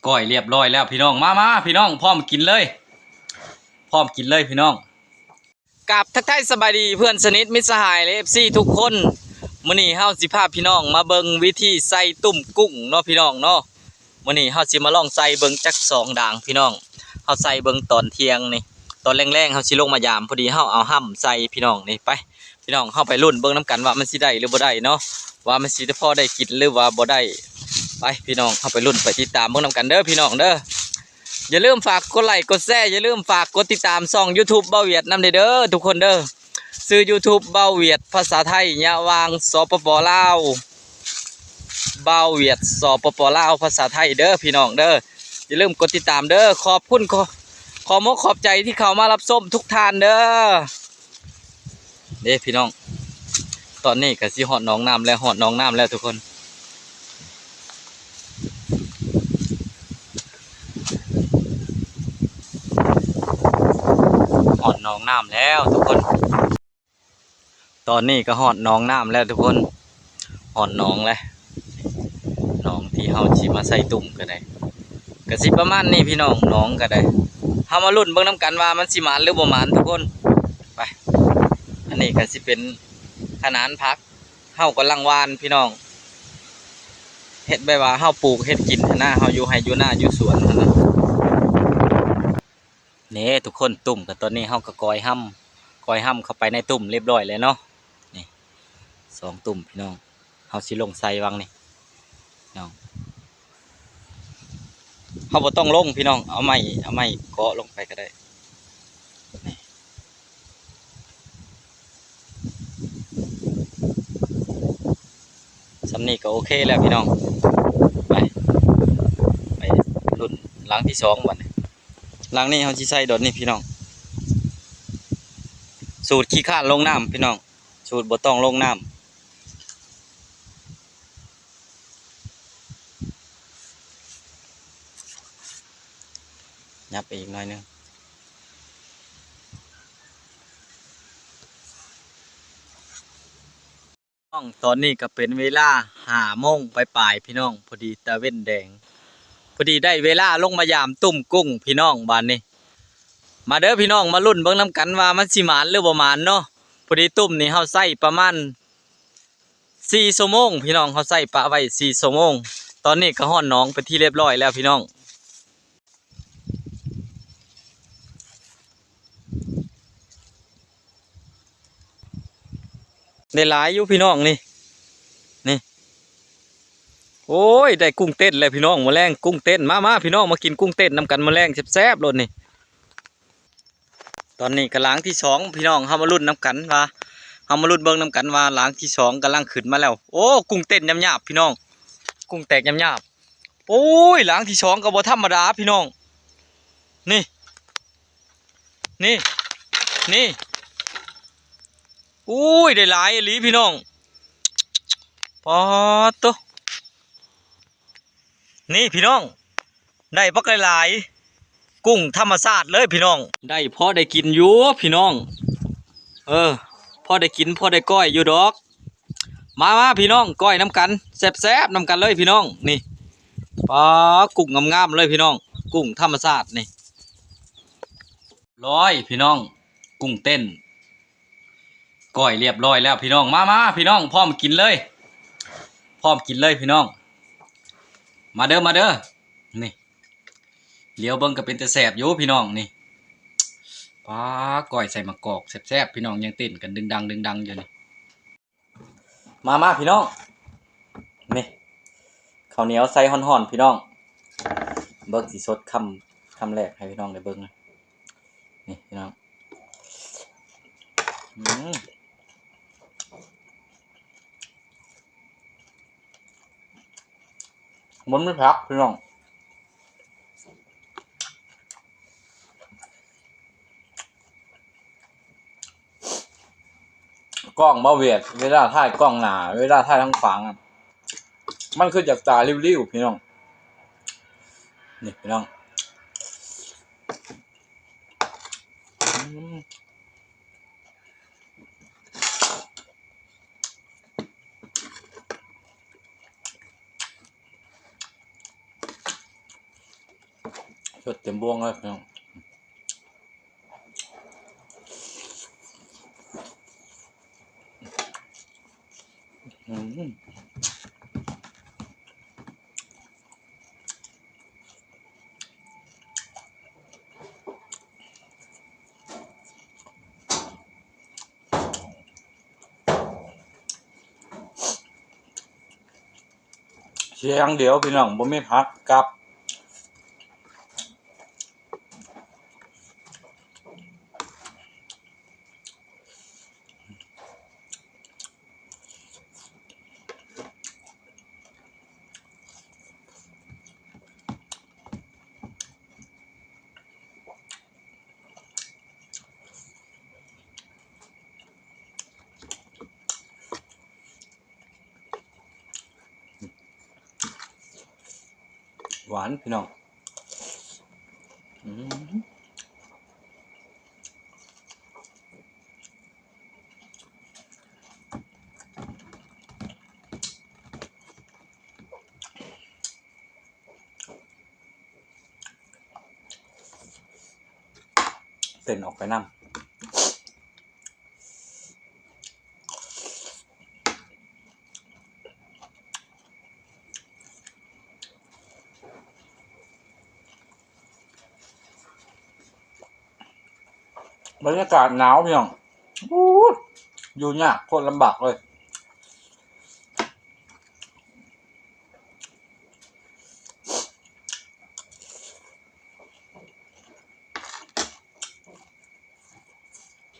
ກ້ອຍຮຽບຮ້ອຍແລ້ວພີ່ນ້ອງ ມາ ມາພີ່ນ້ອງ ພ້ອມກິນເລີຍ ພ້ອມກິນເລີຍພີ່ນ້ອງ. ກາບທັກທາຍສະບາຍດີເພື່ອນສະໜິດມິດສະຫາຍ ແລະ ເອັຟຊີທຸກຄົນ. ມື້ນີ້ເຮົາຊິພາພີ່ນ້ອງມາເບິ່ງວິທີໃສ່ຕຸ້ມກຸ້ງເນາະພີ່ນ້ອງເນາະ. ມື້ນີ້ເຮົາຊິມາລອງໃສ່ເບິ່ງຈັກສອງດາງພີ່ນ້ອງ. ເຮົາໃສ່ເບິ່ງຕອນທ່ຽງນີ້ ຕອນແລງໆ ເຮົາຊິລົງມາຢາມ ພໍດີເຮົາເອົາຫ້ຳໃສ່ພີ່ນ້ອງນີ້. ໄປພີ່ນ້ອງ ເຮົາໄປລຸ້ນເບິ່ງນຳກັນວ່າມັນຊິໄດ້ຫຼືບໍ່ໄດ້ເນາະ ວ່າມັນຊິພໍໄດ້ກິນຫຼືວ່າບໍ່ໄດ້. ໄປພີ່ນ້ອງ ເຮົາໄປລຸ້ນໄປຕິດຕາມເບິ່ງນຳກັນເດີພີ່ນ້ອງເດີ. ຢ່າລືມຝາກກົດໄລ້ກົດແຊ ຢ່າລືມຝາກກົດຕິດຕາມຊ່ອງຢູທູບບ່າວຫວຽດນຳເດີທຸກຄົນເດີ. ຊື່ຢູທູບບ່າວຫວຽດພາສາໄທ ຍະຫວ່າງ ສປປ ລາວ ບ່າວຫວຽດ ສປປ ລາວ ພາສາໄທເດີພີ່ນ້ອງເດີ. ຢ່າລືມກົດຕິດຕາມເດີ. ຂອບຄຸນ ຂໍ ຂໍມົກຂອບໃຈທີ່ເຂົ້າມາຮັບຊົມທຸກທ່ານເດີ. ເດ້ພີ່ນ້ອງ ຕອນນີ້ກໍຊິຮອດໜອງນ້ຳແລ້ວ ຮອດໜອງນ້ຳແລ້ວທຸກຄົນ ຮອດໜອງນ້ຳແລ້ວທຸກຄົນ. ຕອນນີ້ກໍຮອດໜອງນ້ຳແລ້ວທຸກຄົນ ຮອດໜອງແລ້ວ ໜອງທີ່ເຮົາຊິມາໃສ່ຕຸ້ມກໍໄດ້ ກໍຊິປະມານນີ້ພີ່ນ້ອງ ໜອງກໍໄດ້. ເຮົາມາລຸ້ນເບິ່ງນຳກັນວ່າມັນຊິໝານຫຼືບໍ່ໝານທຸກຄົນ. ໄປ ອັນນີ້ກໍຊິເປັນຂະໜານຜັກ ເຮົາກຳລັງຫວ່ານພີ່ນ້ອງ ເຮັດແບບວ່າເຮົາປູກເຮັດກິນຫັ້ນນະ ເຮົາຢູ່ໄຮ່ຢູ່ນາຢູ່ສວນຫັ້ນນະ. ນີ້ທຸກຄົນ ຕຸ້ມກໍຕອນນີ້ເຮົາກໍກ້ອຍຫ້ຳ ກ້ອຍຫ້ຳເຂົ້າໄປໃນຕຸ້ມຮຽບຮ້ອຍແລ້ວເນາະ. ນີ້ສອງຕຸ້ມພີ່ນ້ອງ ເຮົາຊິລົງໃສ່ຫວ່າງນີ້ເນາະ ເຮົາບໍ່ຕ້ອງລົງພີ່ນ້ອງ ເອົາໄມ້ ເອົາໄມ້ເກາະລົງໄປກໍໄດ້. ນີ້ ສ່ຳນີ້ກໍໂອເຄແລ້ວພີ່ນ້ອງ. ໄປ ໄປລຸ້ນຫຼັງທີສອງບັດນີ້ ຫຼັງນີ້ເຮົາຊິໃສ່ດອນນີ້ພີ່ນ້ອງ ສູດຂີ້ຄ້ານລົງນ້ຳພີ່ນ້ອງ ສູດບໍ່ຕ້ອງລົງນ້ຳ. ຫຍັບໄປອີກໜ້ອຍໜຶ່ງ. ຕອນນີ້ກໍເປັນເວລາຫ້າໂມງປາຍໆ ພີ່ນ້ອງ ພໍດີຕາເວັນແດງ ພໍດີໄດ້ເວລາລົງມາຢາມຕຸ້ມກຸ້ງພີ່ນ້ອງ. ບາດນີ້ມາເດີພີ່ນ້ອງ ມາລຸ້ນເບິ່ງນຳກັນວ່າມັນຊິໝານຫຼືບໍ່ໝານເນາະ. ພໍດີຕຸ້ມນີ້ເຮົາໃຊ້ປະມານ ສີ່ຊົ່ວໂມງພີ່ນ້ອງ ເຮົາໃຊ້ປະໄວ້ສີ່ຊົ່ວໂມງ. ຕອນນີ້ກໍຮອດໜອງເປັນທີ່ຮຽບຮ້ອຍແລ້ວພີ່ນ້ອງ ໄດ້ຫຼາຍຢູ່ພີ່ນ້ອງ. ນີ້ ນີ້ ໂອ້ຍ ໄດ້ກຸ້ງເຕັ້ນແລ້ວພີ່ນ້ອງ ມື້ແລງກຸ້ງເຕັ້ນ. ມາ ມາພີ່ນ້ອງ ມາກິນກຸ້ງເຕັ້ນນຳກັນມື້ແລງແຊບໆໂລດນີ້. ຕອນນີ້ກໍຫຼັງທີສອງພີ່ນ້ອງ ເຮົາມາລຸ້ນນຳກັນວ່າ ເຮົາມາລຸ້ນເບິ່ງນຳກັນວ່າຫຼັງທີສອງກຳລັງຂຶ້ນມາແລ້ວ. ໂອ້ ກຸ້ງເຕັ້ນຍາບໆພີ່ນ້ອງ ກຸ້ງແຕກຍາບໆ. ໂອ້ຍ ຫຼັງທີສອງກໍບໍ່ທຳມະດາພີ່ນ້ອງ. ນີ້ ນີ້ ນີ້ ໂອ້ຍ ໄດ້ຫຼາຍອີ່ຫຼີພີ່ນ້ອງ ປາດໂທ້. ນີ້ພີ່ນ້ອງ ໄດ້ບັກຫຼາຍໆ ກຸ້ງທຳມະຊາດເລີຍພີ່ນ້ອງ ໄດ້ພໍໄດ້ກິນຢູ່ພີ່ນ້ອງ. ເອີ ພໍໄດ້ກິນພໍໄດ້ກ້ອຍຢູ່ດອກ. ມາ ມາພີ່ນ້ອງ ກ້ອຍນຳກັນ ແຊບໆນຳກັນເລີຍພີ່ນ້ອງ. ນີ້ ປາ ກຸ້ງງາມໆເລີຍພີ່ນ້ອງ ກຸ້ງທຳມະຊາດນີ້. ຮ້ອຍພີ່ນ້ອງ ກຸ້ງເຕັ້ນ ກ້ອຍຮຽບຮ້ອຍແລ້ວພີ່ນ້ອງ. ມາ ມາພີ່ນ້ອງ ພ້ອມກິນເລີຍ ພ້ອມກິນເລີຍພີ່ນ້ອງ. ມາເດີ ມາເດີ. ນີ້ ຫຼຽວເບິ່ງກໍເປັນຕາແຊບຢູ່ພີ່ນ້ອງ. ນີ້ ປາ ກ້ອຍໃສ່ໝາກກອກແຊບໆ ພີ່ນ້ອງ ຍັງເຕັ້ນກັນດຶງດັງດຶງດັງຢູ່ນີ້. ມາ ມາພີ່ນ້ອງ ນີ້ ເຂົ້າໜຽວໃສ່ຮ້ອນໆ ພີ່ນ້ອງ. ເບິ່ງຊິສົດຄຳ ຄຳແລກໃຫ້ພີ່ນ້ອງໄດ້ເບິ່ງ ນີ້ພີ່ນ້ອງ. ອືມ ມັນມີຜັກພີ່ນ້ອງ ກ້ອງບໍ່ຫວຽດ ເວລາຖ່າຍກ້ອງໜ້າ ເວລາຖ່າຍທາງຂວາງ ມັນຄືຈາກຕາລິ້ວໆ ພີ່ນ້ອງ. ນີ້ພີ່ນ້ອງ ອືມ. ສົດເຕັມບ່ວງເລີຍພີ່ນ້ອງ. ອືມ ເສຍຢ່າງດຽວພີ່ນ້ອງ ບໍ່ມີຜັກກັບ. ຫວານພີ່ນ້ອງ. ອືມ ເສັ້ນອອກໄປນຳ. ບັນຍາກາດໜາວພີ່ນ້ອງ ອູ້ດ ຢູ່ຍາກໂຄດລຳບາກເລີຍ.